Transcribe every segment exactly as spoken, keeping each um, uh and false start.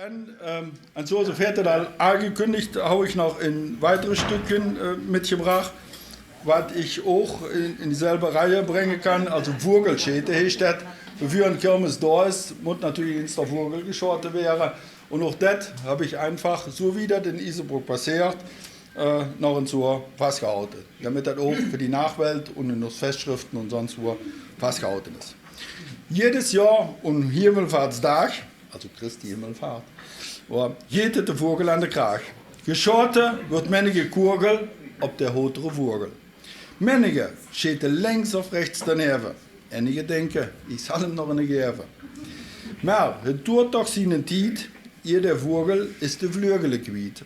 En, ähm, en zoals ich veerde al aangekündigt, hab ich noch ein weiteres Stückje, äh, mitgebracht, wat ich auch in, in dieselbe Reihe bringen kann. Also Vogelschete heißt das. Bevor ein Kirmes da ist, muss natürlich ins der Vogel geschoten werden. Und auch das hab ich einfach, so wie das in Isenbruck passiert, äh, noch ein so festgehalten. Damit das auch für die Nachwelt und in uns Festschriften und sonst wo festgehalten ist. Jedes Jahr um Himmelfahrtsdag, also Christi Himmelfahrt, war, geht et de Vogel an de Kraag. Geschoten wird mennige Kugel op de hotere Vogel. Mennige schete links of rechts daneben. Ennige denken, ich soll ihm noch eine geben. Maar het duurt doch seine Tiet, eer de Vogel is de Flügel kwiet.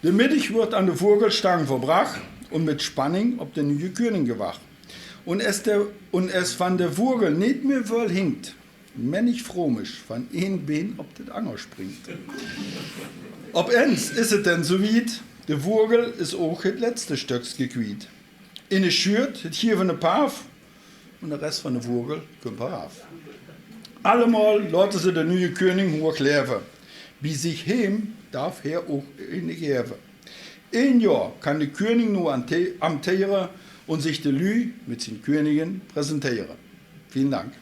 De Middig wird an de Vogelstang verbracht und mit Spannung op de neue König gewacht. Und es, de, und es van de Vogel nicht mehr voll hängt, mennig Fromisch van ein Been op det anger springt. Op ens is het denn so wiet, de Vogel is auch het letzte Stöckske kwiet. In de Schürt, het gievene Paaf, und de Rest van de Vogel kump heraaf. Allemal laten ze de neue König hoog leven. Bie sich heem darf heer auch eine geven. Ein Jahr kann de König nu ante-, amteren und sich de Lü mit sien Königin präsenteren. Vielen Dank.